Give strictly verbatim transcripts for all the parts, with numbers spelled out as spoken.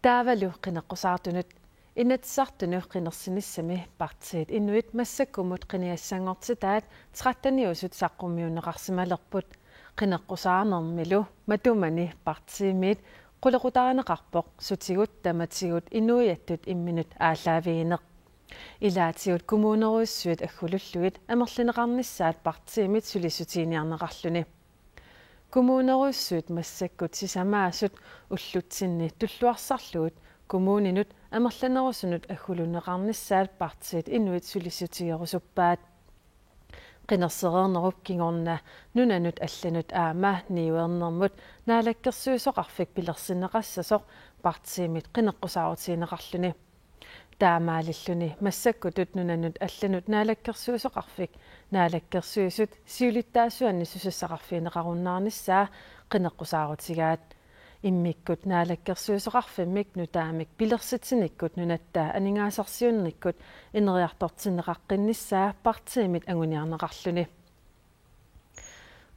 Taavalu qineqqusaartunut Inatsisartunut qinersinissami partiit inuit massakkumut qinigassanngortitaat tretteniusut saqqummiunneqarsimalerput. Qineqqusaarnermilu matumani partiimiit qulequtaarineqarpoq sutigut tamatigut inuiattut imminut aallaavigineq. Ilaatigut kommunerujussuit aggulullugit amerlineqarnissaat partiimit sulissutiginiarneqarluni. Kommunerujussuit massakkut sisamaasut ullutsinni tulluarsarlugit kommuninut amerlanerusunut agguluunneqarnissaat partiit inuit sulissutigerusuppaat. Qinersereernerup kingorna nunanut allanut aamma niuernermut naalakkersuisoqarfik pilersinneqassasoq partiimit qineqqusaarutigineqarluni. Taamaalilluni massakkutut nunanut allanut naalakkersuisoqarfik naalakkersuisut siulittaasuanni susassaqarfigineqarunnaarnissaa qineqqusaarutigaat. Immikkut naalakkersuisoqarfimmik nutaamik pilersitsinikkut nunatta aningaasarsiornikkut ineriartortinneqaqqinnissaa partiimit anguniarneqarluni.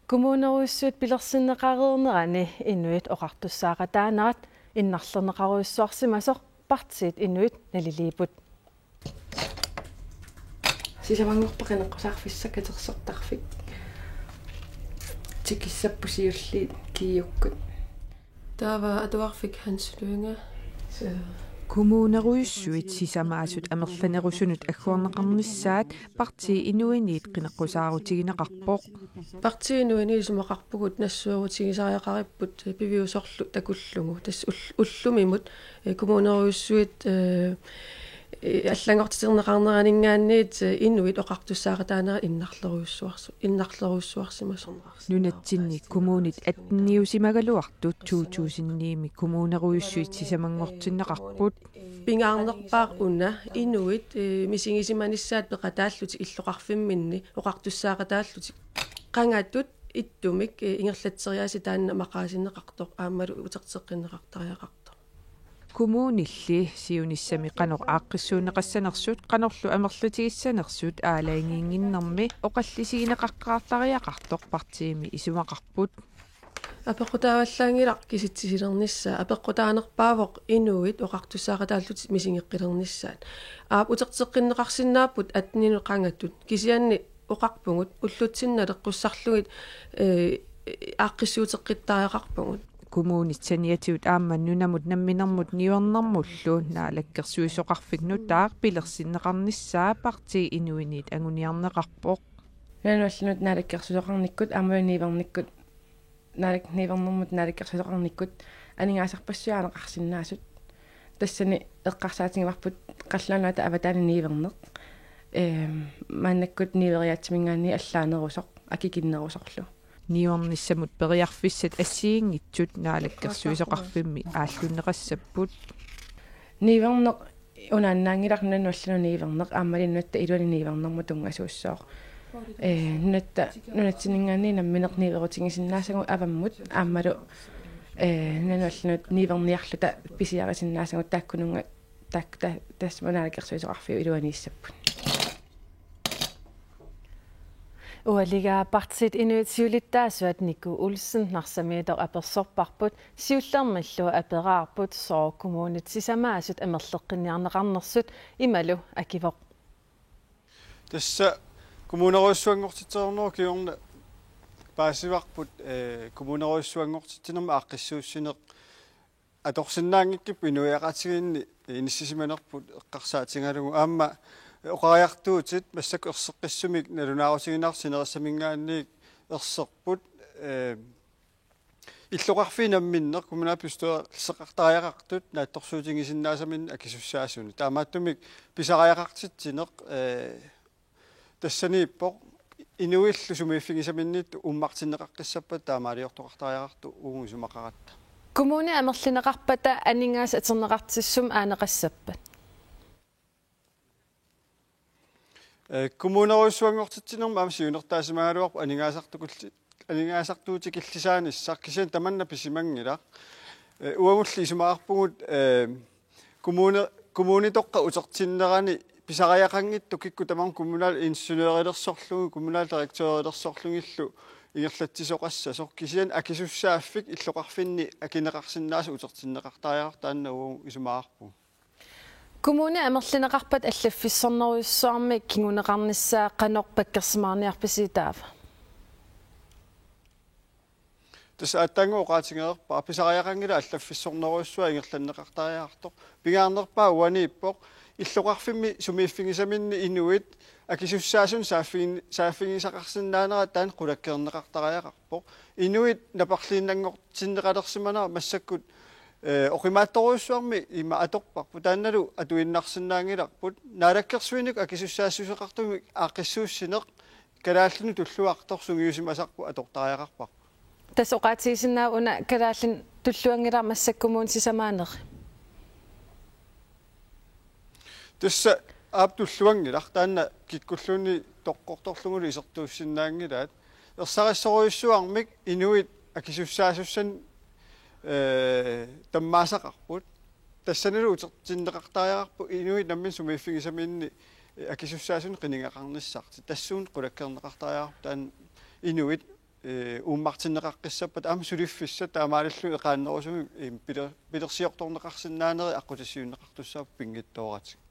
Kommunerujussuit pilersinneqareernerani inuit oqartussaaqataanerat innarlerneqarujussuarsimasoq partiit inuit naliliipput. Sisamanngorpat qineqqusaarfissaq katersortarfik. Tikissapput siulliit kiiukkut. Taava atuarfik Hans Lynge. Kommunerujussuit sisamaasut amerlanerusunut agguarneqarnissaat partii inuiniit qineqqusaarutigineqarpoq. Partii inuiniit isumaqarpugut nassuerutigisariaqaripput piviusorlu takullugu. Tassa ull-, ullumimut, eh, kommunerujussuit, eh, eh, allanngortiterneqarneraninngaanniit, eh, inuit oqartussaaqataanerat innarlerujussuarsu-, innarlerujussuarsimasoq. Nunatsinni kommunit atteniusimagaluartut to tusind ni-mi kommunerujussuit sisamanngortinneqarput. Pingaarnerpaaq una inuit, eh, misigisimanissaat peqataallutik illoqarfimminni oqartussaaqataallutik. Qangatut ittumik, eh, ingerlatseriaaseq taanna maqaasinneqartoq aammalu uterteqqinneqartariaqartoq. Kommunilli siunissami qanoq aaqqissuunneqassanersut, qanorlu amerlatigissanersut aalajangiinnginnermi oqallisigineqaqqaartariaqartoq partiimi isumaqarput. Apeqqutaavallaanngilaq kisitsisilernissaq, apeqqutaanerpaavoq inuit oqartussaaqataallutik misigeqqilernissaat. Aap, uterteqqinneqarsinnaapput atteninut qangatut. Kisianni oqarpugut ullutsinni naleqqussarlugit, eh, aaqqissuuteqqittariaqarpugut. Kommunit saniatigut aamma nunamut namminermut niuernermullu naalakkersuisoqarfik nutaaq pilersinneqarnissaa partii inuiniit anguniarneqarpoq. Nunanut allanut naalakkersuisoqarnikkut aammalu niuernikkut naalak-, niuernermut naalakkersuisoqarnikkut aningaasarpassuaarneqarsinnaasut. Tassani eqqarsaatigivarput qallunaata avataani niuerneq. Ehm, maannakkut niueriaatsiminngaanniit allaanerusoq, akikinnerusorlu. Niuernissamut periarfissat assigiinngitsut naalakkersuisoqarfimmi aallunneqassapput. Niuerneq unaannaanngilaq nunanut allanut niuerneq, aammali nunatta iluani niuernermut tunngasuussooq. Eh, nunatta, nunatsinninngaanniit nammineq niuerutigisinnaasagut avammut, aammalu, eh, nunanut allanut niuerniarluta pisiarisinnaasagut taakkununnga, taak-, ta-, tassuma naalakkersuisoqarfiup iluaniissapput. Ualigaa partiit inuit siulittaasuat Niku Olsen Narsamiitoq apersorparput, siullermillu aperaarput sooq kommunit sisamaasut amerleqqinniarneqarnersut, imalu akivoq: Tassa kommunerujussuanngortitsereernerup kingorna paasivarput, eh, kommunerujussuanngortitsinermi aaqqissuussineq atorsinnaanngikkippat inuiaqatigiinni inissisimanerput eqqarsaatigalugu. Aamma oqariartuutit massakkut erseqqissumik nalunaarutigineqartut sinerissaminngaanniit erserput, eh, illoqarfiit namminneq kommunalbestyrelseqartariaqartut naatsorsuutigisinnaasaminnik akisussaasunik. Taamaattumik pisariaqartitsineq, eh, tassaniippoq inuillu sumiiffigisaminniittut uummartinneqaqqissappata taamaaliortoqartariaqartoq uagut isumaqaratta. Kommuni amerlineqarpata aningaasat atorneqartitsisumik aaneqassappat? Eh, kommunerujussuanngortitsinermi aamma siunertaasimagaluarpoq aningaasartukulli-, aningaasartuutikillisaanissaq, kisianni tamanna pisimanngilaq. Eh, uagulli isumaqarpugut, eh, kommune-, kommunitoqqat utertinnerani pisariaqanngitsut kikkut tamarmik kommunalingeniørilersorlugit, kommunaldirektørilersorlugillu ingerlatsisoqassasoq, kisianni akisussaaffik illoqarfinni akineqarsinnaasoq utertinneqartariaqartoq taanna uagut isumaqarpugut. Kommuni amerlineqarpat allaffissornerujussuarmik kinguneqarnissaa qanoq pakkersimaarniarpisi taava? Tassa aatsaannguaq oqaatigereerpara pisariaqanngilaq allaffissornerujussuaq ingerlanneqartariaqartoq. Pingaarnerpaaq uaniippoq illoqarfimmi sumiiffigisaminni inuit akisussaasunik saaffigin-, saaffigisaqarsinnaanera taanna qulakkeerneqartariaqarpoq. Inuit naparliinnanngortinneqalersimanera massakkut eh, oqimaatsorujussuarmik ima atorparput, taannalu atuinnarsinnaanngilarput. Naalakkersuinikkut akisussaassuseqartumik aaqqissuussineq kalaallinut tulluartoq sungiusimasarput atortariaqarparput. Tassa oqaatigisinnaavara una kalaallinut tulluanngilaq massakkumuuna sisamaaneri. Tassa aap tulluanngilaq, taanna kikkulluunniit toqqortorlugulu isertuussinnaanngilaat. Ersarissorujussuarmik inuit akisussaasussanik eh, tammaasaqarput. Tassanilu utertinneqartariaqarpoq inuit namminneq sumiiffigisaminni eh, akisussaasunik qinigaqarnissartik. Tassuuna qulakkeerneqartariaqarpoq taanna inuit eh, uummartinneqaqqissappata aamma suliffissat taamaalilluni eqaannerusumik eh, piler-, pilersiortorneqarsinnaaneri aqqutissiuunneqartussaapput pinngitsooratik.